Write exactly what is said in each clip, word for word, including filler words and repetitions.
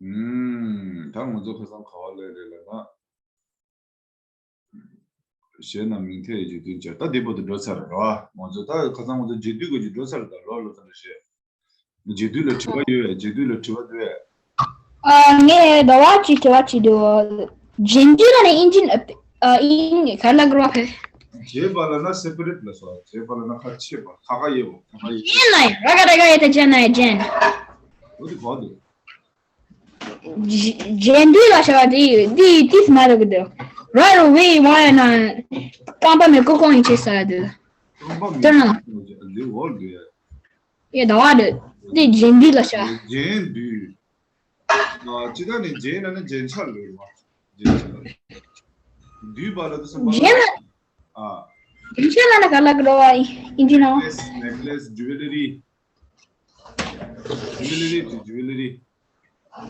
ཨུམ། ད་ང་ཚོ་ཁ་སང་ག་བ་ལས་རེད་ལབ་ན། གཞན་རྣམས་མིང་མཐའི་རྗེས་ཟློས་བྱ། ད་འདི་བར་དུ་འགྲོ་ཚར་རེད་བ། ང་ཚོ་ད་ཁ་སང་ང་ཚོ་རྗེས་ཟློས་གོ་ཅིག་འགྲོ་ཚར་རེད། ད་ལོ་ལོ་ཚར་རེད་ཤེས། རྗེས་ཟློས་ལ་དྲི་བ་ཡོད། རྗེས་ཟློས་ལ་དྲི་བ་འདུག་ཨ། ངས་ཟླ་བ་གཅིག་དྲི་བ་གཅིག་འདུག་རྗེས་ཟློས་ལ་ནི་ཨིན་ཇི་ཨ། ཨིན་ག་ལ་གོ་བ་ཕེ། རྗེས་པ་ལ་ན་སེ་པ་རེ་ཊི་ལ་སོ། རྗེས་པ་ལ་ན་ཁ་ཕྱེ་བ། ཁ་ཁ་ཡེ་བ། ཁ་ཁ་ཡེ། རྗེས་ན་ར་ག་ར་ག་ཡེ་ད་རྗེས་ན་རྗེས། འོ་དེ་གོ་འདུག་རྗེས་ཟློས་ལ་བྱ་བ་དེ་དེ་དེ་མ་རེད་གི་འདུག Right away ཡིན་ན་རྐང་པ་མི་ཀོ་ཀོང་ཡིན་ཆེ་ས་འདུག་རྐང་པ་མི་དོན་ལ་ཀོ་ཀོང་ཡིན་ཆེ་ས་འདུག་འོ་འདུག་ཡ། ཡ་ཟླ་བ་འདུག་དེ་རྗེས་ཟློས་ལ་བྱ། རྗེས་ཟློས། ཨ། ཅི་ད་ནི་རྗེས་ན་ནི་རྗེས་ཆ་ལ་རེད་བ། རྗེས་ཆ་ལ། ཟློས་པ་ལ་དུ་སེམས་པ་རྗེས་ལ། ན། ཨ། རྗེས་ཆ་ལ་ན་ག་ལ་གོ་བ་ཨིན་ཇི་ནོ། ནེག་ལེས། ནེག་ལེས། ཇུ་ཝེ་ལ་རི། ཇུ་ཝེ་ལ་རི་དེ་ཇུ་ཝེ་ལ་རི། འོ་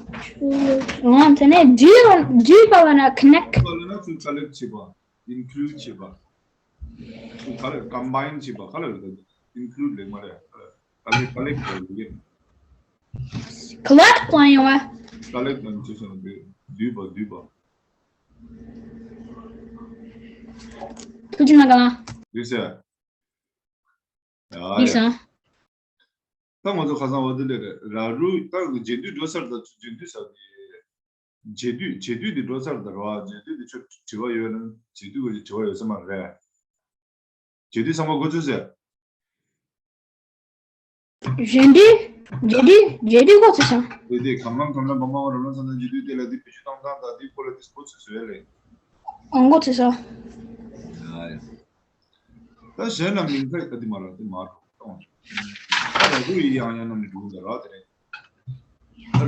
དེ་ནས་ཟློས་ཟློས་པ་ལ་ན་ཀ་ནེག་པ་ལ་ན་ཚུར་ཀ་ལེག་བྱེད་པ། ཨིན་ཀུ་ལུཌ་བྱེད་པ། ཚུར་ག་ལ་ཀམ་བྷ་ཡིན་བྱེད་པ་ག་ལ་རེད། ཨིན་ཀུ་ལུཌ་ལེགས་མ་རེད། ཀ་ལེག་ཀ་ལེག་བྱེད་པ་ལེགས། ཀ་ལེག་པ་ཡོང་བ། ཀ་ལེག་པ་ཡོང་བྱེད་སོང་ཟློས་པ་ཟློས་པ། ཐུགས་རྗེ་གནང་ག་ལ། ཟློས་ཟེར། ཡ་ཡ། ད་ང་ཚོ་ཁ་སང་འོ་དེ་འདྲ་རེད། ར་རུ་ད་རྗེས་ཟློས་འགྲོ་ཚར། ད་རྗེས་ཟློས་ཚར་དེ། རྗེས་ཟློས་རྗེས་ཟློས་དེ་འགྲོ་ཚར་ད་ར་བ། རྗེས་ཟློས་དེ་ཆོ་དྲི་བ་ཡོད་ན་རྗེས་ཟློས་གོ་ཅིག་དྲི་བ་ཡོད་ས་མ་རེད། རྗེས་ཟློས་ཚང་མ་གོ་ཚོད་ཟེར། རྗེས་ཟློས་རྗེས་ཟློས་རྗེས་ཟློས་གོ་ཚོད་ཟེར། དེ་དེ་གམ་ལམ་གམ་ལམ་བ་མ་བ་ར་ལམ་ས་ན་རྗེས་ཟློས་དེ་ལ་དེ་བེད་སྤྱོད་བཏང་སྟངས་དང་དེ་སྐོར་ལ་དེ་གོ་ཚོད་ཟེར་ལེ། ཨང་གོ་ཚོད་ཟེར། ཡ་ཡ། ད་གཞན་རྣམས་མིང་མཐའི་ད་དེ་མ་ར་དེ་མ་ར་གཏོང་། ད་ར་རུ་ཡི་ཡང་ཡང་རྣམས་ནི་འགྲུབ་ད་ར་དེ་རེད།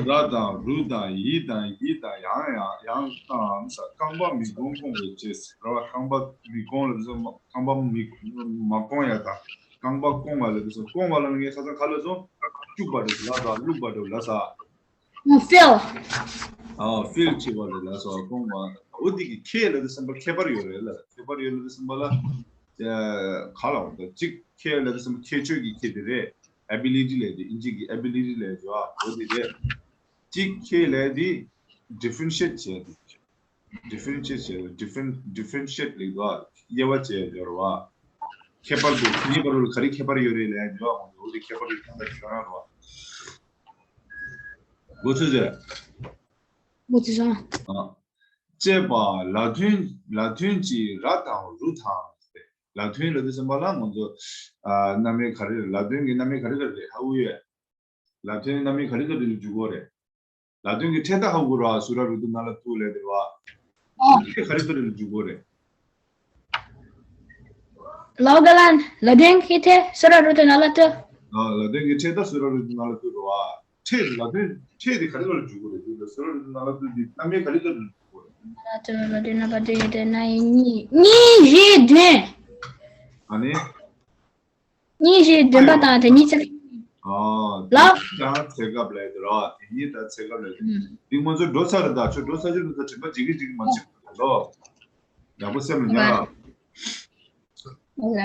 ད་ར་དང་རུ་དང་ཡི་དང་ཡི་དང་ཡང་ཡང་ཡང་དང་ས། རྐང་པ་མི་སྐོང་སྐོང་བའི་རྗེས་ར་བ། རྐང་པ་མི་སྐོང་ལ་དེ་ཚོ་རྐང་པ་མི་མ་སྐོང་ཡ་དང་། རྐང་པ་སྐོང་བ་ལ་དེ་ཚོ་སྐོང་བ་ལ་ངས་ཁ་སང་ག་ལ་སོང་། བཅུག་པ་རེད་ལ་ས། བླུགས་པ་རེད་ལ་ས། ཕིལ། ཨ། ཕིལ་བྱེད་པ་ལ་ལ་སོགས་སྐོང་བ། འོ་འདི་གི་ཁྱེད་ལ་དུ་སེམས་པ་ཁྱད་པར་ཡོད་རེད་ལ། ཁྱད་པར་ཡོད་ལ་དུ་སེམས་པ་ལ། ཨ། ག་ལ་འོང་ད་གཅིག་ཁྱེད་ལ་དུ་སེམས་པ་ཁྱད་ཆོས་ཀྱི་ཁྱེད་དེ་རེད། ཨེ་བི་ལི་ཊི་ལས་དེ་ཨིན་ཇི་གི་ཨེ་བི་ལི་ཊི་ལས་འཇོག་འོ་འདི་རེད། གཅིག་ཁྱེད་ལས་དེ་ཌི་ཕེ་རེན་ཤི་ཨེ་ཊི་བྱས་དེ། ཌི་ཕེ་རེན་ཤི་ཨེཊ་བྱས། ཌི་ཕེ་རེན་ཌི་ཕེ་རེན་ཤི་ཨེཊ་ལེགས་དོ། དབྱེ་བ་བྱས་སྦྱོར་བ། ཁྱད་པར་དུ་གཉིས་བར་ལ་ག་རེ་ཁྱད་པར་ཡོད་རེད་ལབ་ཡོད། འོ་དེ་ཁྱད་པར་ཡོད་ཀྱང་ད་ཁྱོད་རང་རོ། འགོ་ཚུགས་ཟེར། འགོ་ཚུགས་སོང་། ཨ། ཅེས་པ་ལ་དོན་ལ་དོན་གྱི་ར་དང་རུ་དང་། ལ་དོན་ལ་དོན་སེམས་པ་ལ་ང་ཚོ། ཨ། རྣམ་དབྱེ་ག་རེ་རེད། ལ་དོན་གྱི་རྣམ་དབྱེ་ག་རེ་ག་རེ་རེད། ཧ་གོ་ཡོད། ལ་དོན་རྣམ་དབྱེ་ག་རེ་ག་རེ་ལ་འཇུག་གོ་རེད། ལ་དོན་གྱི་ཕྲད་ད་ཧ་གོ་ར། སུ་ར་རུ་ཏུ་ན་ལ་ཏུ་ལས་དེ་ར་བ། ཨོ། ཕྲད་ག་རེ་ག་རེ་ལ་འཇུག་གོ་རེད། ལའོ་ག་ལན། ལ་དོན་གྱི་ཕྲད་སུ་ར་རུ་ཏུ་ན་ལ་ཏུ། ཨ། ལ་དོན་གྱི་ཕྲད་ད་སུ་ར་རུ་ཏུ་ན་ལ་ཏུ་ར་བ། ཕྲད་ལ་དོན་ཕྲད་དེ་ག་རེ་ག་རེ་ལ་འཇུག་གོ་རེད། དེ་ལ་སུ་ར་རུ་ཏུ་ན་ལ་ཏུ་དེ་རྣམ་དབྱེ་ག་རེ་ག་རེ་ལ་འཇུག་གོ་རེད། ན་ལ་ཏུ་ལ་དོན་ན་པ་དོན་ཡོད་དེ་ན་ཡི་གཉིས་གཉིས་བཞི་བདུན། ཨ་ནི། གཉིས་བཞི་བདུན་པ་དང་དེ་གཉིས་ཚེ། ཨ། ལ། དེ་གཉིས་དང་ཚེ་སྐབས་ལས་དེ་ར། དེ་གཉིས་དང་ཚེ་སྐབས་ལས་དེ། ཨུམ། འདི་ང་ཚོ་འགྲོ་ཚར་རེད། ད་ཁྱོད་འགྲོ་ཚར་རྒྱུ་འདི་ཚོ་དྲན་པ་བརྗེད་ཀྱི་བརྗེད་ཀྱི་མ་བྱེད་པ་ལོ། ཡག་པོ་སེམས་ལ་ཉར་ལ། ལ།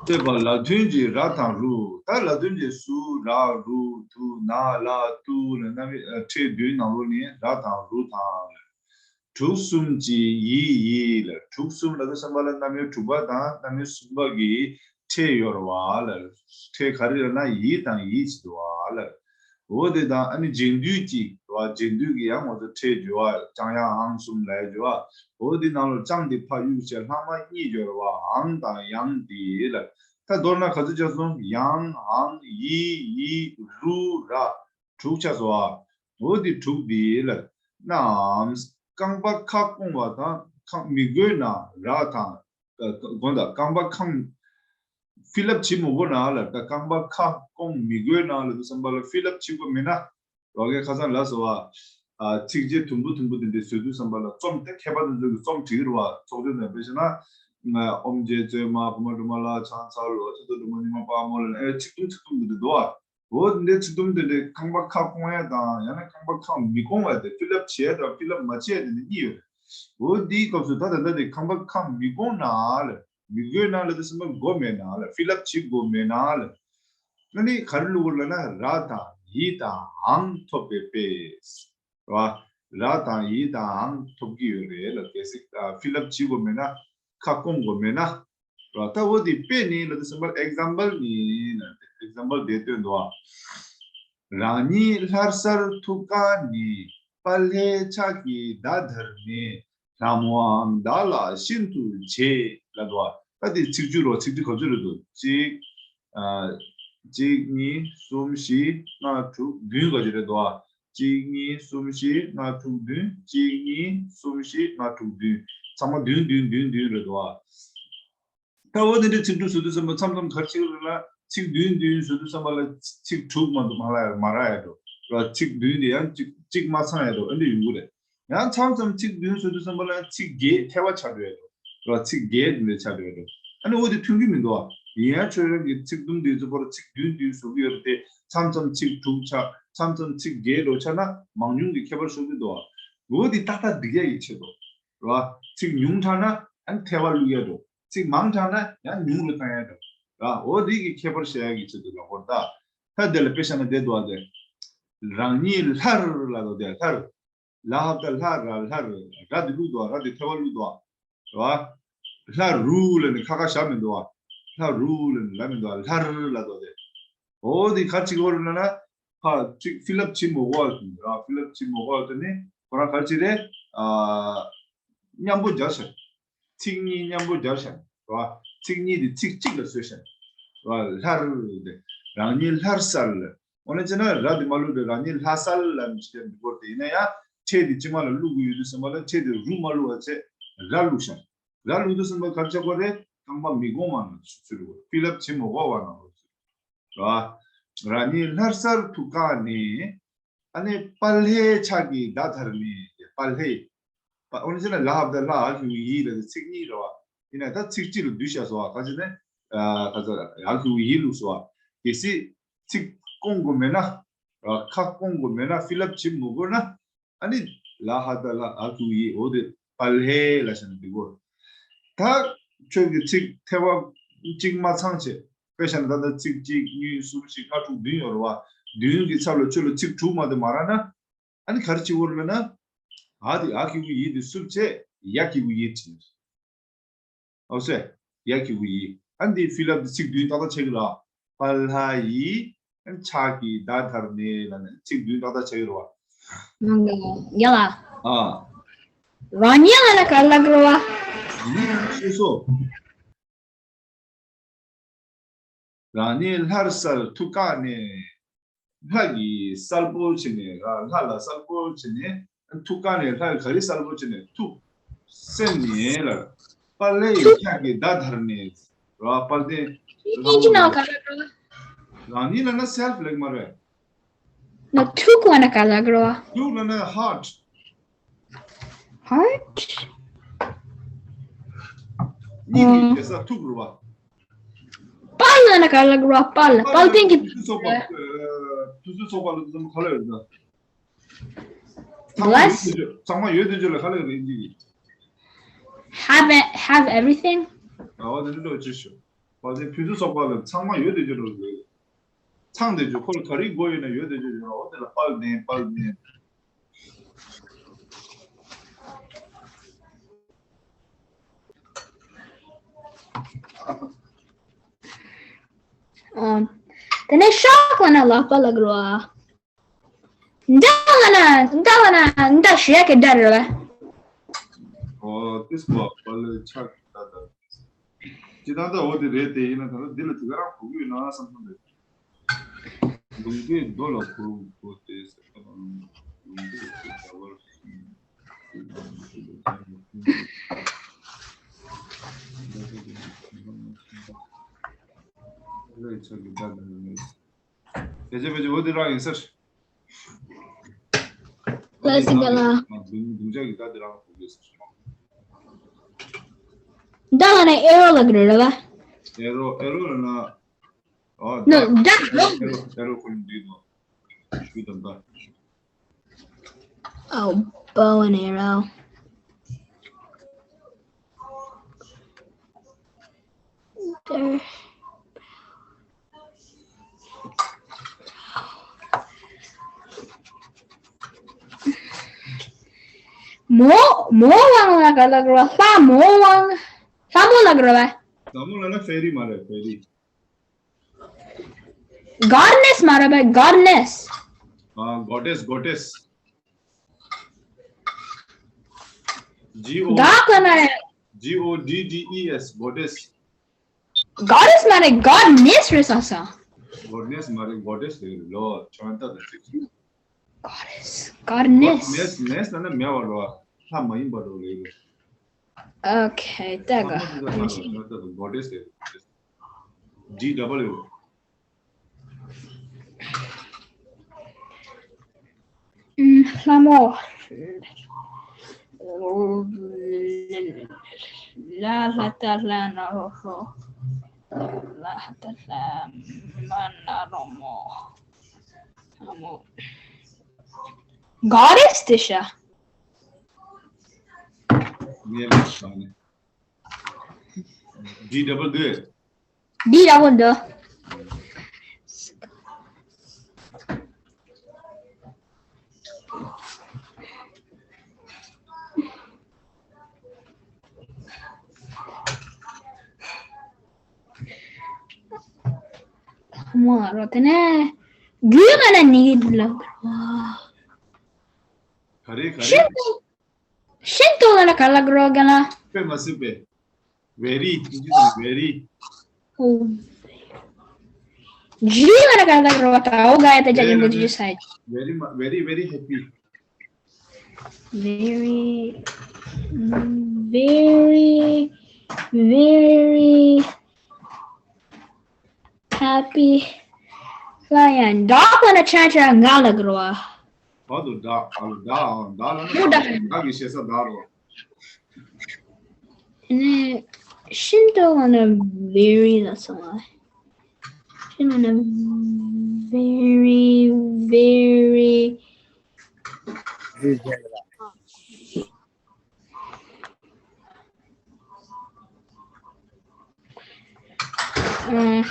ཅེས་པ་ལ་དོན་གྱི་ར་དང་རུ། ད་ལ་དོན་གྱི་སུ་ར་རུ་ཏུ་ན་ལ་ཏུ་ལ་རྣམ་དབྱེ་ཕྲད་བདུན་ནང་ལོགས་ནས་ར་དང་རུ་དང་། དྲུག་གསུམ་གྱི་ཡི་ཡི་ལ། དྲུག་གསུམ་ལ་དུ་བསམ་པ་ལ་རྣམ་དབྱེ་དྲུག་པ་དང་རྣམ་དབྱེ་གསུམ་པ་གི་ཕྲད་ཡོད་རེད་བ་ལ། ཕྲད་ག་རེ་ལབ་ན་ཡི་དང་ཡི་བྱེད་དུ་བ་ལ། འོ་དེ་དང་ཨ་ནི་རྗེས་ཟློས་ཀྱི་རེད་བ། རྗེས་ཟློས་ཀྱི་ཡང་ང་ཚོ་ཕྲད་བརྗོད་བ། ཀྱང་ཡང་འང་གསུམ་ལ་བརྗོད་བ། འོ་དེ་ནང་ལ་ཀྱང་དེ་ཕར་གཡུག་བྱས་ལྷག་མ་གཉིས་ཡོད་རེད་བ། འང་དང་ཡང་དེ་ལ། ད་མདོར་ན་ག་ཚོད་ཆགས་སོང་། ཡང་འང་ཡི་ཡི་རུ་ར། དྲུག་ཆགས་སོ། འོ་དེ་དྲུག་དེ་ལ་ནའམ། རྐང་པ་ཁ་སྐོང་བ་དང་ཁ་མི་དགོས་ན་ར་དང་། དགོངས་དག་རྐང་པ་ཁ་ཕི་ལབ་བྱེད་མི་དགོས་ན་ལ། ད་རྐང་པ་ཁ་སྐོང་མི་དགོས་ན་ལ་དུ་བསམ་པ་ལ་ཕི་ལབ་བྱེད་དགོས་མེད་ན། རོགས་ཀྱི་ཁ་སང་ལ་སོ་བ། ཚིགས་བཅད་དུམ་བུ་དུམ་བུ་དེ་འདྲའི་བཟོས་དུས་བསམ་པ་ལ་རྩོམ་དེ་མཁས་པ་དེ་ཚོ་གི་རྩོམ་བྲིས་རུ་བ། ཚོགས་ཆུང་ནས་དཔེ་བཤད་ན། ཨོམ་རྗེ་བཙུན་མ་བུ་མོ་སྒྲོལ་མ་ལ་ཕྱག་འཚལ་ལོ། ཆུ་ཚོད་སྒྲོལ་མ་ཉི་མ་དཔའ་མོ་ལ་ཨེ་ཚིག་དུམ་ཚིག་དུམ་དེ་འདུག་བ། འོ་འདི་ཚིག་དུམ་དེ་འདྲའི་རྐང་པ་ཁ་སྐོང་ཡ་དང་ཡང་ན་རྐང་པ་ཁ་མི་སྐོང་བ་དེ་ཕི་ལབ་བྱས་དང་ཕི་ལབ་མ་བྱས་དེ་འདི་གཉིས་ཡོད་རེད། འོ་འདིའི་སྐབས་སུ་ད་ད་ལྟ་དེ་རྐང་པ་ཁ་མི་སྐོང་ན་ལ་མི་དགོས་ན་ལ་དེ་སེམས་པ་དགོས་མེད་ན་ལ་ཕི་ལབ་བྱེད་དགོས་མེད་ན་ལ། ཨ་ནི་ག་རེ་བླུག་དགོས་ལབ་ན་ར་དང་ཡི་དང་འང་ཐོབ་པའི་དཔེ། རེད་བ། ར་དང་ཡི་དང་འང་ཐོབ་ཀྱི་ཡོད་རེད་ལ། གལ་སྲིད་ཨ་ཕི་ལབ་བྱེད་དགོས་མེད་ན། ཁ་སྐོང་དགོས་མེད་ན། རེད་བ། ད་འོ་དེ་དཔེ་ནི་ལབ་དུས་ཙམ་པ་ལ་ཨེག་ཛམ་པལ་ནི་ལབ་དེ་ཨེག་ཛམ་པལ་དེ་སྟོན་འདུག་ཨ། རང་ཉིད་ལྷར་གསལ་ཐུགས་ཀ་ནས། དཔལ་ལྷའི་ཕྱག་གིས་བརྡ་དར་ནས། ལྷ་མོའང་བདག་ལ་ཤིན་ཏུ་རྗེ། ལབ་འདུག་ཨ། ད་དེ་ཚིག་སྦྱོར་རོ། ཚིག་སྦྱོར་ག་ཚོད་རེད་འདུག་གཅིག་ཨ། གཅིག་གཉིས་གསུམ་བཞི་ལྔ་དྲུག་བདུན་ག་ཚོད་རེད་འདུག་ཨ། གཅིག་གཉིས་གསུམ་བཞི་ལྔ་དྲུག་བདུན། གཅིག་གཉིས་གསུམ་བཞི་ལྔ་དྲུག་བདུན། ཚང་མ་བདུན་བདུན་བདུན་བདུན་རེད་འདུག་ཨ། ད་འོ་དེ་འདྲའི་ཚིག་འབྲུ་བཟོ་དུས་ཙམ་པ་མཚམས་མཚམས་ག་རེ་བྱེད་ཀྱི་རེད་ལ། ཚིག་བདུན་བདུན་བཟོ་དུས་ཙམ་པ་ལ་ཚིག་དྲུག་མ་གཏོགས་མ་ལྷག་མ་རག་ཡ་འགྲོ་ར། ཚིག་བདུན་དེ་ཡང་གཅིག་གཅིག་མ་ཚང་ཡ་འགྲོ། ཨ་འདྲ་ཡོང་གི་རེད། ཡང་མཚམས་མཚམས་ཚིག་བདུན་བཟོ་དུས་ཙམ་པ་ལ་ཚིག་བརྒྱད་ཐལ་བ་ཆགས་འགྲོ་ཡ་འགྲོ་ར། ཚིག་བརྒྱད་དེ་འདྲ་ཆགས་འགྲོ་ཡ་འགྲོ། ཨ་ནི་འོ་དེ་མཐུན་གྱི་མི་འདུག་ཨ། ཡིན་ཡང་ཁྱོད་རང་གི་ཚིག་དུམ་དེ་ཚོ་བར་ཚིག་བདུན་བདུན་བཟོ་གི་ཡོད་རེད་དེ། མཚམས་མཚམས་ཚིག་དྲུག་ཆགས། མཚམས་མཚམས་ཚིག་བརྒྱད་འགྲོ་ཆགས་ན་མང་ཉུང་གི་ཁྱད་པར་ཤོར་གི་འདུག་ཨ། འོ་དེ་ཏག་ཏག་འགྲིག་ཡ་གི་ཆེད་དུ་ར། ཚིག་ཉུང་དྲགས་ན་ཨ་ནི་ཐལ་བ་བླུག་ཡ་འགྲོ། ཚིག་མང་དྲགས་ན་ཡང་ཉུང་རུ་བཏང་ཡ་འགྲོ་ར། འོ་དེ་གི་ཁྱད་པར་བཤད་ཡ་གི་ཆེད་དུ་ལབ་དགོས་རེད་ད། ད་དེ་ལ་དཔེ་བཞག་ན་བསྡད་འདུག་ཨ། དེ་རང་ཉིད་ལྷར་ལབ་འདུག་དེ་ལྷར། ལ་ཧ་བཏགས་ལྷ་ར་ལྷར། ར་དེ་བླུགས་འདུག་ཨ། ར་དེ་ཐལ་བ་བླུགས་འདུག་ཨ། ར། ལྷ་རུ་ལབ་ནས་ཁ་ཁ་བཞག་མི་འདུག་ཨ། ལྷ་རུ་ལབ་ནས་ལབ་མི་འདུག་ཨ། ལྷར་ལབ་འདུག་དེ། འོ་དེ་ག་རེ་བྱེད་ཀྱི་ཡོད་རེད་ལབ་ན། ཕར་ཅིག་ཕི་ལབ་བྱེད་མི་དགོས་པ་ར། ཕི་ལབ་བྱེད་མི་དགོས་པ་དེ་ནི་ཁོ་རང་ག་རེ་བྱེད་རེད། ཨ། མཉམ་པོ་སྦྱར་བཞག་ཚིག་གཉིས་མཉམ་པོ་སྦྱར་བཞག་ར། ཚིག་གཉིས་དེ་ཚིག་གཅིག་ལ་བཟོས་བཞག་ར། ལྷར་དེ། རང་ཉིད་ལྷར་གསལ། འོ་ན་བྱས་ན་ར་དེ་མ་བླུགས་དེ་རང་ཉིད་ལྷ་གསལ་ལབ་ནས་བྱས་འགྲིག་གི་རེད་དེ། ཡིན་ན་ཡང་ཕྲད་དེ་ཕྱི་མ་ལ་བླུག་གི་ཡོད་དུས་ཙམ་པ་ལ་ཕྲད་དེ་རུ་མ་བླུག་པ་བྱས་ར་བླུགས་བཞག་ར་བླུགས་དུས་ཙམ་པ་ག་རེ་བྱེད་དགོས་རེད། རྐང་པ་མི་གོང་མ་ནང་ཚུད་དགོས། ཕི་ལབ་བྱེད་མི་དགོས་པ་ནང་ཚུད་དགོས་ར། རང་ཉིད་ལྷར་གསལ་ཐུགས་ཀ་ནས། ཨ་ནི་དཔལ་ལྷའི་ཕྱག་གིས་བརྡ་དར་ནས། དཔལ་ལྷའི། པ་འོ་ན་བྱས་ན་ལ་ཧ་བཏགས་ལྷ་ཨ་གི་གུ་ཡི་ལབ་དེ་ཚིག་གཉིས་རེད་བ། ཡིན་ན་ད་ཚིག་གཅིག་ལ་བསྡུས་བཞག་སོང་བ། ག་ཅི་ནས། ཨ་ག་ཚོད་ཨ་གི་གུ་ཡི་བླུགས་སོང་བ། གལ་སྲིད་ཚིག་སྐོང་དགོས་མེད་ན། ཨ་ཁ་སྐོང་དགོས་མེད་ན། ཕི་ལབ་བྱེད་མི་དགོས་ན། ཨ་ནི་ལ་ཧ་བཏགས་ལྷ་ཨ་གི་གུ་ཡི། འོ་དེ་དཔལ་ལྷའི་ལབ་བྱས་ན་འགྲིག་གོ། ད་ཁྱོད་ཀྱི་ཚིག་ཐལ་བ་གཅིག་མ་ཚང་བྱས། དཔེ་བཞག་ན་ད་ལྟ་ཚིག་གཅིག་གཉིས་གསུམ་བཞི་ལྔ་དྲུག་བདུན་ཡོད་རེད་བ། བདུན་གྱི་ཚབ་ལ་ཁྱོད་ལ་ཚིག་དྲུག་མ་གཏོགས་མ་རག་ན། ཨ་ནི་ག་རེ་བྱེད་དགོས་རེད་ལབ་ན། ཨ་དེ་ཨ་གི་གུ་ཡི་དེ་བསུབས་བྱས་ཡ་གི་གུ་ཡི་བྲིས། ཨོ་སེ། ཡ་གི་གུ་ཡི། ཨ་ནི་དེ་ཕི་ལབ་དེ་ཚིག་བདུན་ཏག་ཏག་ཆགས་ཀྱི་རེད། དཔལ་ལྷ་ཡི་ཕྱག་གིས་བརྡ་དར་ནས་ལབ་ནས་ཚིག་བདུན་ཏག་ཏག་ཆགས་ཀྱི་རེད་བ། ཡ་ལ། ཨ། རང་ཉིད་ལབ་ན་ག་རེ་ལབ་ཀྱི་རེད་བ། ནི་ཤེས་སོ། རང་ཉིད་ལྷར་གསལ་ཐུགས་ཀ་ནས། ལྷ་གིས་གསལ་པོ་བྱས་ནས་ར། ལྷ་ལ་གསལ་པོ་བྱས་ནས། ཐུགས་ཀ་ནས་ལྷ་གིས་ག་རེ་གསལ་པོ་བྱས་ནས། ཐུགས་སེམས་ནས་ལ། དཔལ་ལྷའི་ཕྱག་གིས་བརྡ་དར་ནས་ར། དཔལ་ལྡན་ལྷ་མོ་ལ། རང་ཉིད་ལབ་ན་self ལབ་ཀྱི་མ་རེད། ན་ཐུགས་ལབ་ན་ག་རེ་ལབ་ཀྱི་རེད་བ། ཐུགས་ལབ་ན་heart། Heart། སྙིང་གི་རྒྱལ་ས་ཐུགས་རེད་བ། དཔལ་ལབ་ན་ག་རེ་ལབ་ཀྱི་རེད་བ། དཔལ། དཔལ་ལྡན་གྱི། དུས་ཚོད་ཚོགས་པ། དུས་ཚོད་ཚོགས་པ་ལ་དུས་ཚོད་ག་ལ་ཡོད་ན། ཚང་མ་ཡོད་དུས་ཚོད། ཚང་མ་ཡོད་དུས་ཚོད་ལ་ག་ལ་ཡོད་ན་ཡིན་གྱི། Have it, have everything. ཨ་འོ་དེ་འདྲ་ཅིག་ཞུ། བ་དེ་དུས་ཚོད་ཚོགས་པ་ལ་ཚང་མ་ཡོད་དུས་ཚོད་ལ། ཚང་དེ་ཚོ་ཁོ་ལ་ག་རེ་དགོས་ཡོད་ན་ཡོད་དེ་ཚོ་ཡོད་ར། འོ་དེ་ལ་དཔལ་ལྡན། དཔལ་ལྡན། ཨ། དེ་ནས་ཤག་ལབ་ན་ལག་པ་ལབ་ཀྱི་རེད་བ། མདའ་ལབ་ན། མདའ་ལབ་ན་མདའ་གཞུ་ཡག་གི་མདའ་རེད་བ། ཨོ་དེ་སོ་པ་ལ་ཆག་གི་མདའ་དང་། ཅི་ད་ལྟ་འོ་དེ་རེད་དེ། ཡིན་ན་ད་ལྟ་འདི་ལ་དེ་ག་རང་གོ་གི་ཡོད་ན་བསམ་བསམ་རེད། ལུང་པའི་མདོ་ལ་གོ་གོ་དེ་ཟེར་བ་ལུང་པའི་ཟླ་བར་ལས་ཆག་གི་མདའ་དང་། ཕལ་ཆེར་ཕལ་ཆེར་འོ་དེ་རང་ཡིན་ས་རེད། ལ་སི་ག་ལ། བདུན་བདུན་ཅག་གི་ད་དེ་རང་གོ་དགོས་ས་རེད། མདའ་ལབ་ན་ཨེ་རོ་ལབ་ཀྱི་རེད་བ། ཨེ་རོ། ཨེ་རོ་ལབ་ན། ཨོ་མདའ། མདའ། ཨེ་རོ། ཨེ་རོ་ཁོ་ནི་འདི་ནོ། ཤུ་དང་མདའ། Oh, bow and arrow. There. མོ་མོ་དབང་ལ་ག་ལ་གོ་བ། ལྷ་མོ་དབང་། ལྷ་མོ་ལ་གོ་བ། ལྷ་མོ་ལ་ན་ཕེ་རི་མ་རེད། ཕེ་རི། གར་ནེས་མ་རེད་པས། གར་ནེས། ཨ། གོ་ཌེས། གོ་ཌེས། G O ཌག་ལ་མ་རེད། G O D D E S གོ་ཌེས། གར་ནེས་མ་རེད། གར་ནེས་རེད་ས་ས། གོ་ཌེས་མ་རེད། གོ་ཌེས་རེད་ལོ། ཁྱོད་ད་ད་ཅིག་གར་ནེས། གར་ནེས། ནེས་ནེས་ན་ན་མེ་བ་རོ། ལྷ་མ་ཡིན་པ་རོ་ལེ་རོ། ཨོ་ཁེ། ད་ག་ཁྱོད་ད་ད་གོ་ཌེས་རེད། D W ལྷ་མོ། ལ་ལྷ་ད་ལྷ་ན་རོ་ཧོ། ལ་ལྷ་ད་ལྷ་མ་ན་རོ་མོ། ལྷ་མོ། ག་རེ་སྟེ་ཤ། ངས་ལ་ཤ་ནས། D W འདི། འདི་ར་བོ་འདི། མོ་རོ་དེ་ནས་རྒྱུས་ང་ལ་ནི་ལ། ག་རེ་ག་རེ། ཤིན་ཏུ་ལ་ན་ག་ལ་གོ་རོ་ག་ལ། དཔེ་མ་སྲིད་པས། ཝེ་རི། ཝེ་རི། ཇི་ལ་ན་ག་ལ་གོ་རོ་ད། ཨོ་ག་ཡ་ད་ཇ་ཉིན་པོ་ཇི་ཇི་སའི། Very much, very, very happy. Very, very, very happy. ལ་ཡང་ཌག་ལ་ན་ཆ་ཆ་ང་ལ་གོ་རོ། བར་དུ་བདག་ཨ་ལ་བདག་ཨང་བདག་ལ་ནི། མོ་བདག་བདག་གི་ཞེ་ས་བདག་རོ། ནི་ཤིན་ཏུ་ལ་ན་very ལ་སོང་བ། ཤིན་ཏུ་ལ་ན་very, very ཨ།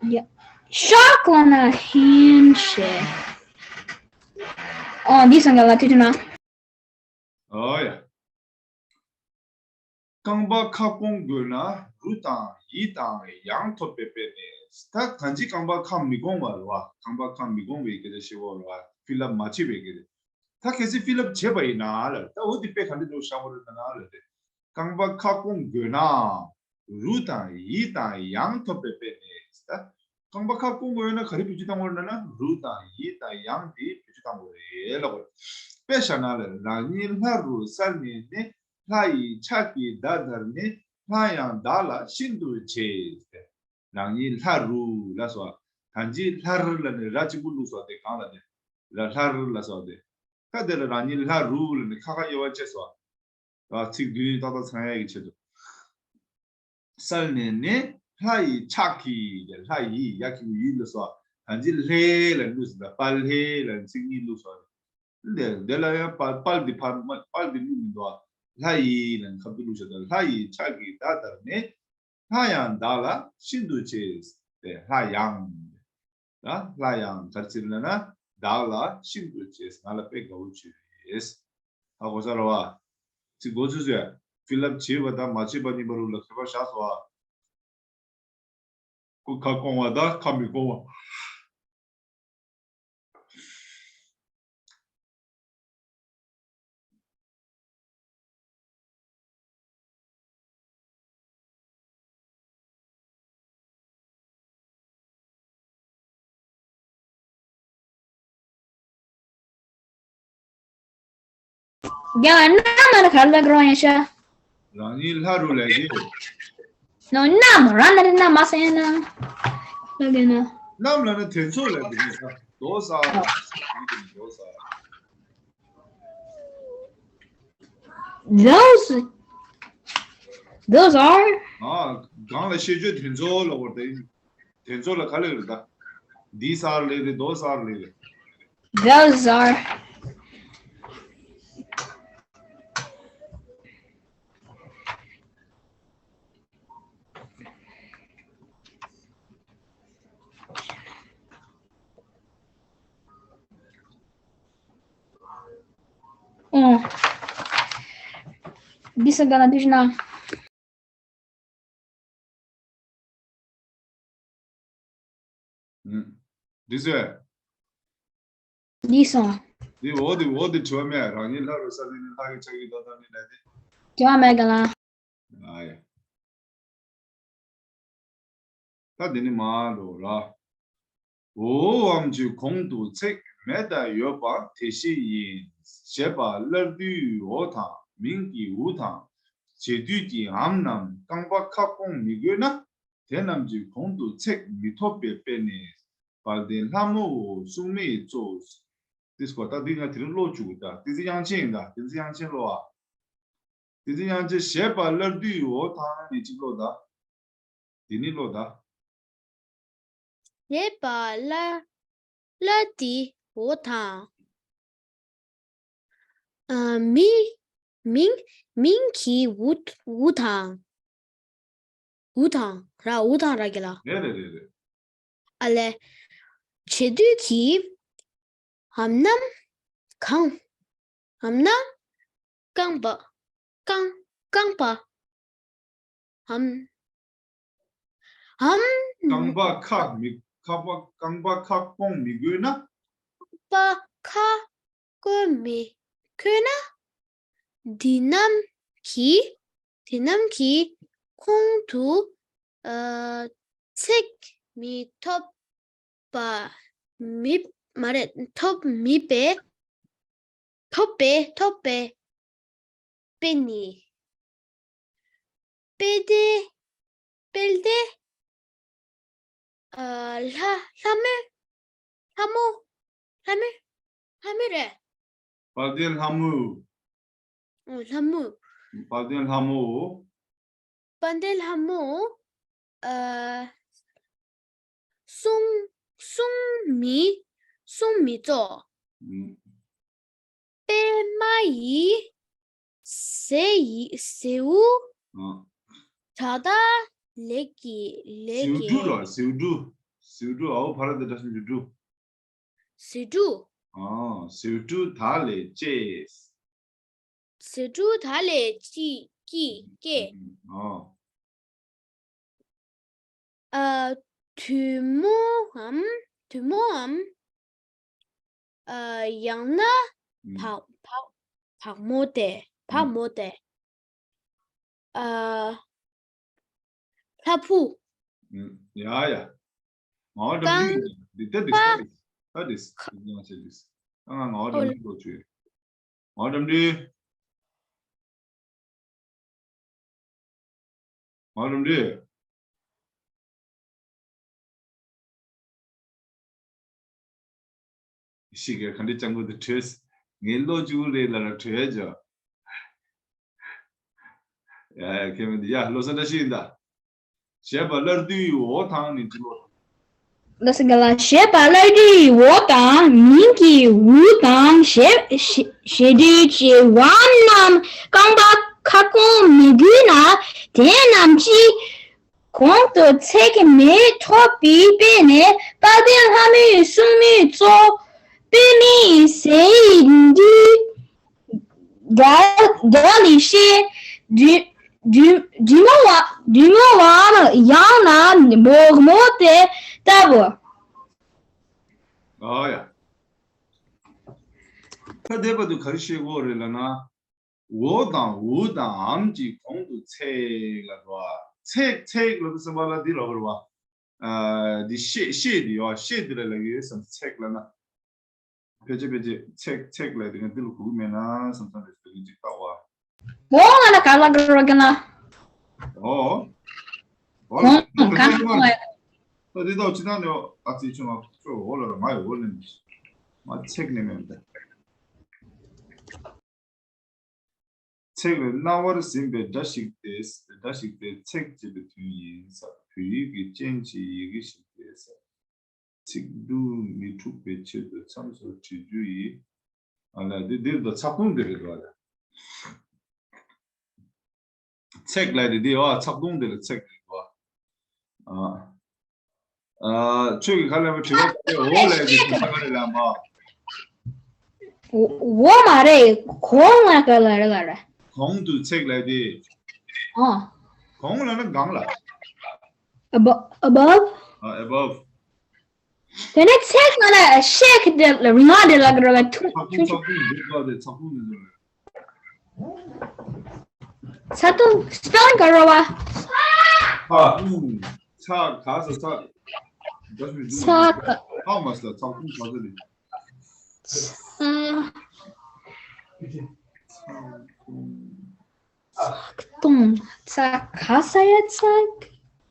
ཡ། ཤོག་ལ་ན་ཧན་ཤེ། ཨོ་འདི་སང་ག་ལ་ཐུག་ཐུག་ན། ཨོ་ཡ། རྐང་པ་ཁ་སྐོང་དགོས་ན་རུ་དང་ཡི་དང་ཡང་ཐོབ་པའི་དཔེ་ནས། ད་གང་ཅི་རྐང་པ་ཁ་མི་སྐོང་བ་རེད་བ། རྐང་པ་ཁ་མི་སྐོང་བའི་སྐད་ཆ་བཤད་བ་རེད་བ། ཕི་ལབ་མ་བྱེད་པའི་སྐད་ཆ། ད་གལ་སྲིད་ཕི་ལབ་བྱས་པ་ཡིན་ན་ལ། ད་འོ་དེ་དཔེ་ག་འདྲ་འདྲ་བཞག་པ་རེད་ན་ལ་རེད། རྐང་པ་ཁ་སྐོང་དགོས་ན་རུ་དང་ཡི་དང་ཡང་ཐོབ་པའི་དཔེ་ནས། ད་རྐང་པ་ཁ་སྐོང་དགོས་ན་ག་རེ་བེད་སྤྱོད་བཏང་དགོས་རེད་ན་ན། རུ་དང་ཡི་དང་ཡང་དེ་བེད་སྤྱོད་བཏང་དགོས་རེད་ལབ་པ་རེད། དཔེ་བཞག་ན་ལ། རང་ཉིད་ལྷ་རུ་གསལ་ནས་ནི། ལྷ་ཡི་ཕྱག་གིས་བདག་བདར་ནས། ལྷ་ཡང་བདག་ལ་ཤིན་ཏུ་བྱེད། རང་ཉིད་ལྷ་རུ་ལ་སོགས། ད་ཅི་ལྷ་རུ་ལ་ནི་ར་གཅིག་པུ་བླུགས་སོ་དེ་གང་ལ་དེ། ལ་ལྷ་རུ་ལ་སོགས་དེ། ད་དེ་ལ་རང་ཉིད་ལྷ་རུ་ལ་ནི་ཁ་ཁ་དབྱེ་བ་བྱས་སོ། ཚིག་བདུན་ཏག་ཏག་ཚང་ཡག་གི་ཆེད་དུ། གསལ་ནས་ནི་ལྷ་ཡི་ཕྱག་གིས། ལྷ་ཡི་ཡ་གི་ཡི་ལ་སོགས། ད་ཅི་ལྷའི་ལ་བླུགས་སོ། ད་པ་ལྷའི་ལ་ཚིག་གཉིས་བླུགས་སོ། འདི་འདི་ལ་ཡང་པ་པལ་འདི་ཕར་མ་པལ་འདི་བླུགས་མི་འདུག་ལྷ་ཡི་ལ་ཁ་ཐུག་བླུགས་ཤག་ད་ལྷ་ཡི་ཕྱག་གིས་བདག་བདར་ནས། ལྷ་ཡང་བདག་ལ་ཤིན་ཏུ་བྱེད། དེ་ལྷ་ཡང་། ད་ལྷ་ཡང་ག་རེ་ཟེར་ན་ན། བདག་ལ་ཤིན་ཏུ་བྱེད། ང་ལ་དཔེ་དགའ་བོ་བྱོས། ཧ་གོ་ས་རེད་བ། ཚིག་མགོ་ཚོས་ཚོས། ཕི་ལབ་བྱེད་པ་དང་མ་བྱེད་པ་གཉིས་པ་རུ་ལ་ཁྱད་པར་བཞག་སོ། ཁོ་ཁ་སྐོང་བ་དང་ཁ་མི་སྐོང་བ། རྒན་ལགས། གནམ་ལ་ན་ག་རེ་ལབ་ཀྱི་རེད་ཡིན་ཤག་རང་ཉིད་ལྷ་རུ་ལབ་ཀྱི། ནོ། གནམ། རང་ལ་ནི་གནམ་མ་ཟེར་ན། ལབ་ཀྱི་ན། གནམ་ལ་ནི་དེ་ཚོ་ལབ་ཀྱི་ནི་ད། རྡོ་ས། རྡོ་ས། Those, those are. ཨ། གང་ལ་ཤེས་བརྗོད་དེ་ཚོ་ལ་བར་དེ། དེ་ཚོ་ལ་ག་ལེ་རེད་ད། འདི་སར་ལེ་རེད། རྡོ་སར་ལེ་རེད། Those are. འདི་ས་ག་ན་དུས་ན། འདི་ཟེར། འདི་སོང་། འདི་འོ་འདི་འོ་འདི་དྲི་བ་མེད། རང་ཉིད་ལྷ་རུ་ས་ནི་ལྷ་གི་ཆགས་ཀྱི་ཏོག་ཏོག་ནི་ལས་ཏེ། དྲི་བ་མེད་ག་ལ། ཨ་ཡ། ད་འདི་ནི་མ་འགྲོ་ར། འོའམ་གྱི་གོང་དུ་ཚེག་མེད་དང་ཡོད་པ་དེ་བཞིན་ཡིན། ཞེས་པ་སླར་དུས་འོ་དང་མིང་གི་འུ་དང་། བྱེད་དུས་ཀྱི་འམ་རྣམས་རྐང་པ་ཁ་སྐོང་མི་དགོས་ན། དེ་རྣམས་ཀྱི་གོང་དུ་ཚེག་མི་ཐོབ་པའི་དཔེ་ནི། དཔལ་ལྡན་ལྷ་མོའོ་སྲུང་མའི་གཙོ། དེ་སྐོར་ད་འདི་ང་དེ་རིང་ཀློག་བཅུག་གི། ད་བསྟན་འཛིན་དབྱངས་ཅན་ཡིན། ད་བསྟན་འཛིན་དབྱངས་ཅན་ཀློག་ཨ། བསྟན་འཛིན་དབྱངས་ཅན། ཞེས་པ་སླར་དུས་འོ་དང་ནི་གཅིག་ཀློག་ད། དེ་ནི་ཀློག་ད། ཞེས་པ་སླར་སླར་དུས་འོ་དང་། ཨ། མི་མིང་མིང་གི་འུ་འུ་དང་། འུ་དང་ར། འུ་དང་ར་གི་ལ། རེད་རེད་རེད་རེད། ཨ་ལས། བྱེད་དུས་ཀྱི་འམ་རྣམས་གང་། འམ་རྣམས་རྐང་པ་རྐང་རྐང་པ་འམ་འམ། རྐང་པ་ཁ་མི་ཁ་པ་རྐང་པ་ཁ་སྐོང་མི་དགོས་ན། རྐང་པ་ཁ་སྐོང་མི་དགོས་ན། འདི་རྣམས་ཀྱི་འདི་རྣམས་ཀྱི་གོང་དུ་ཨ་ཚེག་མི་ཐོབ་པ་མི་མ་རེད། ཐོབ་མི་པའི་ཐོབ་པའི་ཐོབ་པའི་དཔེ་ནི། དཔེ་དེ་དཔེ་དེ་ཨ་ལྷ་ལྷ་མོ་ལྷ་མོ་ལྷ་མོ་ལྷ་མོ་རེད། དཔལ་ལྡན་ལྷ་མོ། ཨོ་ལྷ་མོ། དཔལ་ལྡན་ལྷ་མོ། དཔལ་ལྡན་ལྷ་མོ། ཨ་སྲུང་སྲུང་མི་སྲུང་མི་གཙོ། ཨུམ། པདྨ་ཡི་ཟེ་ཡི་ཟེའུ། ཨ། བྲག་དང་ལས་ཀྱི་ལས་ཟེའུ་འབྲུ་ཀྱི་ལ་ཟེའུ་འབྲུ། ཟེའུ་འབྲུ། འའོ་ཕ་ར་དེ་འདྲ་ཞིག་འབྲུ་འབྲུ། ཟེའུ་འབྲུ། ཨ། ཟེའུ་འབྲུ་དག་ལས་སྐྱེས། ཟེའུ་འབྲུ་དག་ལས་ཅི་སྐྱེས་སྐྱེས། ཨ། ཨ། དུད་མོའམ་དུད་མོའམ། ཨ། ཡང་ན་ཨུམ། བག་བག་བག་མོ་སྟེ་བག་ཨུམ། མོ་སྟེ། ཨ། ལྷ་ཕུ། ཨུམ། ཡ་ཡ། ང་འགྲམ་རྐང་འདི་འདི་ལྟ་འདི་ཁ་ལྟ་འདི་ལྟ་འདི་ཁ་ང་ཆེ་འདི། ཨ་ང་ང་འགྲམ་འདི་ལོ་ཆུ། ང་འགྲམ་འདི། ང་འགྲམ་འདི། ཤི་གེ་ག་འདྲི་ཅང་གོ་དེ་བྲོས། ངའི་བློ་ཅུ་རེ་ལ་ར་བྲོས་ཇོ། ཡ་ཡ་ཁེ་མི་འདི་ཡ་བློ་ས་འདྲ་ཤི་ཡིན་ད། ཞེས་པ་སླར་དུས་འོ་དང་ནི་དྲི་ལོ། ལ་ས་ག་ལ། ཞེས་པ་སླར་དུས་འོ་དང་མིང་གི་འུ་དང་ཞེས་ཞེས་ཞེས་དུས་ཀྱི་འམ་རྣམས་རྐང་པ་ཁ་སྐོང་མི་དགོས་ན། དེ་རྣམས་ཀྱི་གོང་དུ་ཚེག་མི་ཐོབ་པའི་དཔེ་ནི། དཔལ་ལྡན་ལྷ་མོའི་སྲུང་མའི་གཙོ། པདྨའི་ཟེའུ་འབྲུ། དག་དག་ལས་སྐྱེས། དུད་དུད་དུད་མོ་བ་དུད་མོ་བའམ་ཡང་ན་བག་མོ་དེ་ལྟ་བུ། ཨ་ཡ། ད་དེ་བར་དུ་ག་རེ་བཤད་དགོས་རེད་ལབ་ན། འོ་དང་འུ་དང་འམ་གྱི་གོང་དུ་ཚེག་ལ་འགྲོ་བ། ཚེག་ཚེག་ལ་དུ་སེམས་པ་ལ་འདི་ལ་འགྲོ་བ། ཨ་འདི་ཤེས་ཤེས་འདི་ཡོ་ཤེས་འདི་ལ་ལ་ཡོད་སམ་ཚེག་ལ་ན། ཕལ་ཆེར་ཕལ་ཆེར་ཚེག་ཚེག་ལ་དེ་ག་འདི་ལ་གོ་གི་མེད་ན་བསམ་བསམ་རེ་ཞིག་ཅིག་ལྟ་བ། མོ་ང་ལ་ག་ལ་ག་རོ་ག་ན། ཨོ། ཨོ་ལ་ག་ན་ཨོ། ད་འདི་ལྟ་བུ་ཅི་ད་ནི་ཨ་ཙི་ཆུང་ང་ཚོ་འོ་ལ་ར་ང་ཡི་འོ་ལེན་མ་ཚེག་ནི་མེད་མི་ད། ཚེག་ལ་རྣ་བར་ཟིན་པའི་སྒྲ་ཞིག་སྟེ། སྒྲ་ཞིག་སྟེ་ཚེག་ཅེས་པའི་དོན་ཡིན་ས། བོད་ཡིག་གི་སྤྱན་གྱི་ཡི་གེ་ཞིག་སྟེ་ས། ཚིག་སྡུད་མི་འཁྲུགས་པའི་ཆེད་དུ་མཚམས་སུ་བྲི་རྒྱུ་ཡིན། ཨ་ལ་འདི་འདིར་དུ་ཚག་ཐུང་འདི་རེད་འདུག་ཨ་ལ། ཚེག་ལ་རེད་འདི་ཨ་ཚག་ཐུང་འདི་ལ་ཚེག་རེད་འདུག་ཨ། ཨ། ཨ། ཁྱོད་ཀྱིས་ག་ལ་བ་དྲི་བ་དེ་འོ་ལ་ཡི་གི་དྲི་བ་ག་རེ་ལ་མ། འོ་འོ་མ་རེད། གོང་ལ་ག་ལ་རེད་ལ་རེད། གོང་དུ་ཚེག་ལབ་དེ། ཨ། གོང་ལབ་ན་སྒང་ལ། Abo- above? ཨ། above. དེ་ནས་ཚེག་ལབ་ན་ཤེག་དེ་རིང་བ་དེ་ལ་ག་རེ་ལ་ཐུང་ཚག་ཐུང་ཆུང་ཆུང་། ཚག་ཐུང་འདུག་པ་དེ་ཚག་ཐུང་ནས་བཟོ་རེད། ཚ་ཐུང་སྤེལ་ག་རེ་བ། ཚ་ཐུང་། ཚ་ག་ས་ཚ། ཚ་ག་ཚ་མ་ས་ཚག་ཐུང་ག་ས་རེད། ཚ། ཚག་ཐུང་། ཚ་ག་ས་ཡ་ཚག་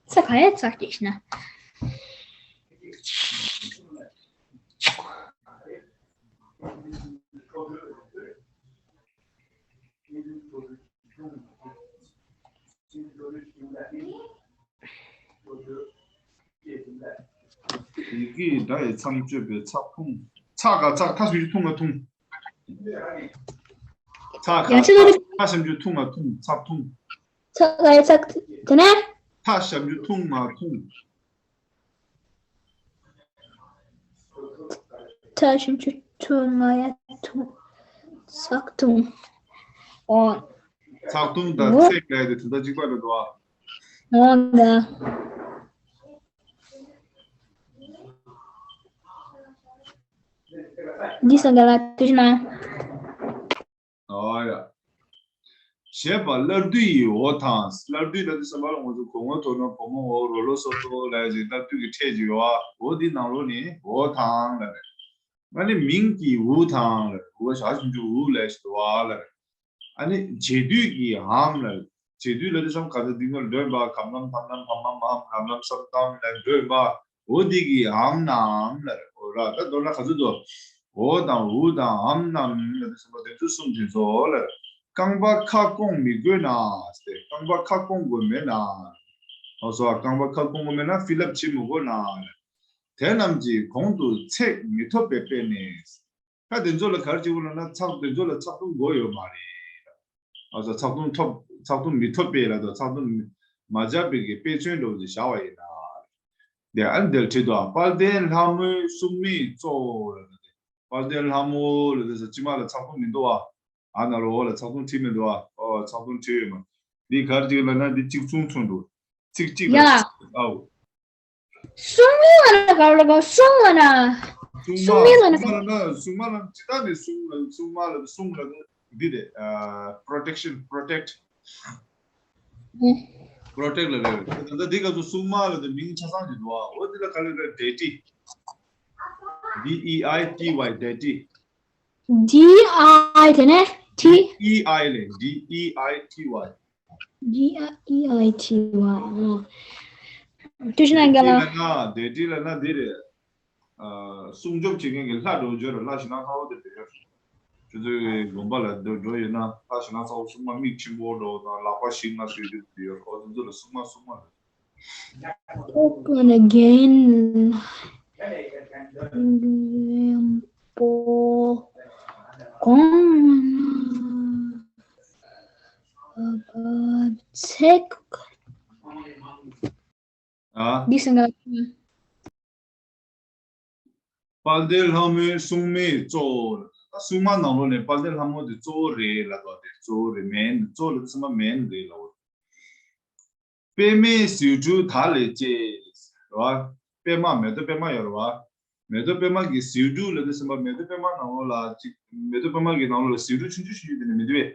ཚ་ག་ཡ་ཚག་ཅེས་ན། ཡི་གེ་སྒྲ་ཡི་མཚམས་གཅོད་པའི་ཚག་ཐུང་། ཚག་ག་ཚག་ཐ་ཞབས་ཀྱུ་ཐུང་ང་ཐུང་། ཚག་ག་ཡ་ཚག་ཚག་ཐ་ཞབས་ཀྱུ་ཐུང་ང་ཐུང་། ཚག་ཐུང་། ཚག་ག་ཡ་ཚག་དེ་ནས། ཐ་ཞབས་ཀྱུ་ཐུང་ང་ཐུང་། ཐ་ཞབས་ཀྱུ་ཐུང་ང་ཡ་ཐུང་། ཚག་ཐུང་། ཨོ། ཚག་ཐུང་དང་ཨོ། ཚེག་ལབ་དེ་དོན་དག་གཅིག་པ་རེད་དོ། ཨོ་ད། འདི་སང་ག་ལ་དུ་ཞིག་ན། ཨོ་ཡ། ཞེས་པ་སླར་བསྡུ་ཡི་འོ་དང་། སླར་བསྡུ་ལབ་དུས་ཙམ་པ་ལ་ང་ཚོ་གོ་ངོ་དོ་ནོ་བུ་མོ་འོ་རོ་ལོ་སོ་སོ་ལབ་ཅིག་སླར་བསྡུ་གི་ཕྲད་ཅིག་ཡོད་ཨ། འོ་འདི་ནང་ལོགས་ནས་འོ་དང་ལབ་རེད། ཨ་ནི་མིང་གི་འུ་དང་ལབ་རེད། འུ་ཞབས་ཀྱུ་འུ་ལབ་ཞིག་འདུག་ཨ་ལབ་རེད། ཨ་ནི་བྱེད་སྡུད་ཀྱི་འམ་ལབ་རེད། བྱེད་སྡུད་ལབ་དུས་ཙམ་ག་ཚ་འདི་ངོ་འདོན་པ་གམ་ལམ་འམ་ལམ་བམ་མམ་འམ་ལམ་ལམ་སམ་ཏམ་ལབ་འདོན་པ། འོ་འདི་གི་འམ་ནའམ་ལབ་རེད། འོ་ར་ད་མདོར་ན་ག་ཚོད་དུ། འོ་དང་འུ་དང་འམ་ནའམ་ལབ་དུས་ཙམ་པ་དེ་ཚོ་གསུམ་དེ་ཚོ་ལབ་རེད། རྐང་པ་ཁ་སྐོང་མི་དགོས་ན་ཟེར། རྐང་པ་ཁ་སྐོང་དགོས་མེད་ན། འོ་སོ་རྐང་པ་ཁ་སྐོང་དགོས་མེད་ན་ཕི་ལབ་བྱེད་མི་དགོས་ན་ལབ་རེད། དེ་རྣམས་ཀྱི་གོང་དུ་ཚེག་མི་ཐོབ་པའི་དཔེ་ནི། ད་དེ་ཚོ་ལ་ག་རེ་བྱེད་དགོས་ལབ་ན་ཚག་དེ་ཚོ་ལ་ཚག་ཐུང་དགོས་ཡོད་མ་རེད། ཨ་ཚ་ཚག་ཐུང་ཐོབ་ཚག་ཐུང་མི་ཐོབ་པའི་ལ་དང་ཚག་ཐུང་མ་སྦྱར་བའི་གི་དཔེ་མཚོན་འདྲ་བོ་ཅིག་བཞག་པ་ཡིན་ན། དེ་ཨ་ནི་འདིར་བྲིས་འདུག་དཔལ་ལྡན་ལྷ་མོའི་སྲུང་མའི་གཙོ་བོ་ལ་དེ། དཔལ་ལྡན་ལྷ་མོ་ལ་དེ་ས་ཕྱི་མ་ལ་ཚག་ཐུང་མི་འདུག་ཨ། ཨ་ན་རོ་ལ་ཚག་ཐུང་བྲིས་མི་འདུག་ཨ། ཨོ་ཚག་ཐུང་བྲིས་ཡོད་མ། འདི་ག་རེ་བྱེད་ལབ་ན་འདི་གཅིག་མཚུངས་མཚུངས་འདུག་ཚིག་གཅིག་ལ་ཡ། ཨའོ། སྲུང་མའི་ལབ་ན་ག་རེ་ལབ་དགོས། སྲུང་ལབ་ན། སྲུང་སྲུང་མའི་ལབ་ན་ག་རེ། སྲུང་མ་ལབ་ན་སྲུང་མ་ལབ་ཇི་ལྟར་ནས་སྲུང་ལབ་སྲུང་མ་ལབ་སྲུང་ལབ་འདི་རེད། ཨ་protection, protect, protect ལབ་རེད། ད་ལྟ་འདི་ག་ཚོད་སྲུང་མ་ལབ་དེ་མིང་ཆ་ཚང་གཅིག་འདུག་ཨ། འོ་འདི་ལ་ག་རེ་ལབ་རེད། deity, D E I T Y, deity. D I དེ་ནས་T E I ལས། D E I T Y. D E I T Y. ཨོ། དུས་ཕྱིས་ན་རྒན་ལགས། ལབ་ན་deity ལབ་ན་འདི་རེད། ཨ་སྲུང་སྐྱོབ་བྱེད་མཁན་གྱི་ལྷ་འདྲ་བོ་བརྗོད་རེད། ལྷ་ཞེ་ན་ཚ་བོ་དེ་འདྲ་ཡོད། ཁྱོད་ཚོའི་དགོན་པ་ལ་འགྲོ་འགྲོ་ཡོད་ན་ལྷ་ཞེ་ན་ཚ་བོ་སྲུང་མ་མིག་ཆེན་པོ་འདྲ་བོ་དང་ལག་པ་བཞི་ལྔ་བཟོས་རྒྱུ་དེ་ཡོད། འོ་དེ་ཚོ་ལ་སྲུང་མ་སྲུང་མ་རེད། Open again. ལྷན་པོ་གོང་ཚེག་ཨ། འདི་སེང་ག་དཔལ་ལྡན་ལྷ་མོའི་སྲུང་མའི་གཙོ་བོ། ད་སྲུང་མ་ནང་ལོགས་ནས་དཔལ་ལྡན་ལྷ་མོ་དེ་གཙོ་བོ་རེད་ལབ་པ་དེ་གཙོ་བོ་རེད། main གཙོ་བོ་ལབ་ཚང་མ་main རེད་ལབ་པ། པདྨའི་ཟེའུ་འབྲུ་དག་ལས་སྐྱེས། རེད་བ། པདྨ་མེ་ཏོག་པདྨ་ཡོད་རེད་བ། མེ་ཏོག་པདྨ་གི་ཟེའུ་འབྲུ་ལབ་དུས་ཙམ་པ་མེ་ཏོག་པདྨ་ནང་ལོགས་ལ་ཅིག་མེ་ཏོག་པདྨ་གི་ནང་ལོགས་ལ་ཟེའུ་འབྲུ་ཆུང་ཆུང་ཆུང་ཆུང་དེ་འདྲ་མི་འདུག་གས། རེད་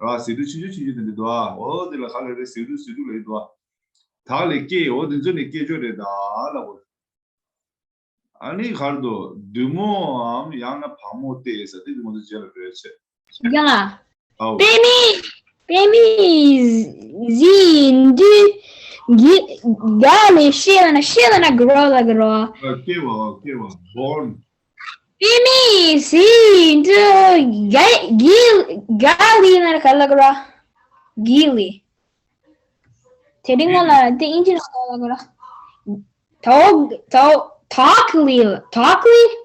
བ། ཟེའུ་འབྲུ་ཆུང་ཆུང་ཆུང་ཆུང་དེ་འདྲ་འདུག་ཨ། འོ་དེ་ལ་ག་ལབ་རེད། ཟེའུ་འབྲུ་ཟེའུ་འབྲུ་ལབ་ཀྱི་འདུག་ཨ། དག་ལས་སྐྱེས། འོ་དེ་ཚོ་ནས་སྐྱེས་ཆོག་རེད་ད་ལབ་དགོས། ཨ་ནི་གར་དུ་བདུད་མོའམ་ཡང་ན་བག་མོ་སྟེ་ཟེར་དེ་དུས་ང་ཚོ་རྗེས་ལ་འགྲོ་ཡ་ཆེ། ཡ། ཨའོ། པདྨའི་པདྨའི་ཟེའུ་འབྲུ་གི་ག་ལས་སྐྱེས་ལབ་ན་སྐྱེས་ལབ་ན་grow ལབ་ཀྱི་རེད། ཨ་སྐྱེ་བ། ཨ་སྐྱེ་བ་born། པདྨའི་ཟེའུ་འབྲུ་གི་གི་ག་ལས་ལབ་ན་ག་ལབ་ཀྱི་རེད། གི་ལས། དེ་རིང་ང་ལ་དེ་ཨིན་ཇི་ལ་ག་ལབ་ཀྱི་རེད། དོག་དོག་དོག་ལི་དོག་ལི།